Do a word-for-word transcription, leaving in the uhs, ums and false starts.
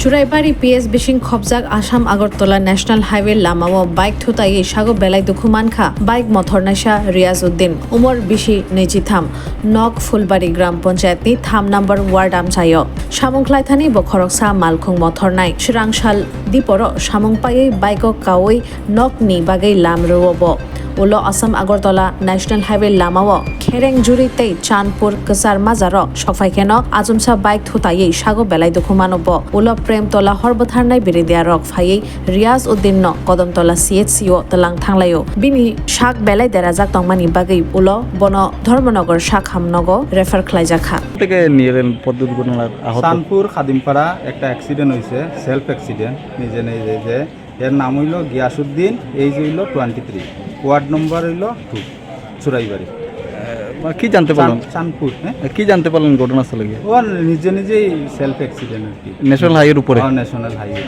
Churaibari P S bising khobjak Assam Agartala National Highway lamao bike thutaiwi sago belai dukhu mankha bike mothornaisa Riyaz Uddin, umor bisi naichitham, nok Phulbari Gram Panchayatni tham number ward amchaio. Samung khlaithani bo khoroksa malkhung mothornai. Swrangsal diporo samung paiwi bike-o kaui nokni bagwi lam rwo bo. Ulo Assam Agartala National Highway lamao Khereng Juri tei Chandpur kwchar majaro sokphai kheno achomsa bike thutaiwi sago belai dukhu mano bo. Ulo Premtola hor bwtharnai biridiarok phaiwi Riyaz Uddin no Kodamtola C H C o twlang thanglaio. Bini sak belai derajak tongmani bagwi ulo bono Dharmanagar sakham nogo refer khlaijak kha. থেকে নিয়ে এলেন পথ দুর্ঘটনার আহত? শানপুর খাদিমপাড়া একটা অ্যাক্সিডেন্ট হয়েছে, self accident, নিজে নিজে যে। এর নাম হইল গিয়াসুদ্দিন, এজ হইল টোয়েন্টি থ্রি, ওয়ার্ড নম্বর হইল টু, চুরাইবাড়ি। আহ, কি জানতে পারলেন? চান-, চানপুর, হ্যাঁ। কি জানতে পারলেন ঘটনাস্থলে গিয়ে? ও নিজে নিজেই সেলফ অ্যাক্সিডেন্ট আর কি। ন্যাশনাল হাইওয়ের উপরে? হ্যাঁ, ন্যাশনাল হাইওয়ে।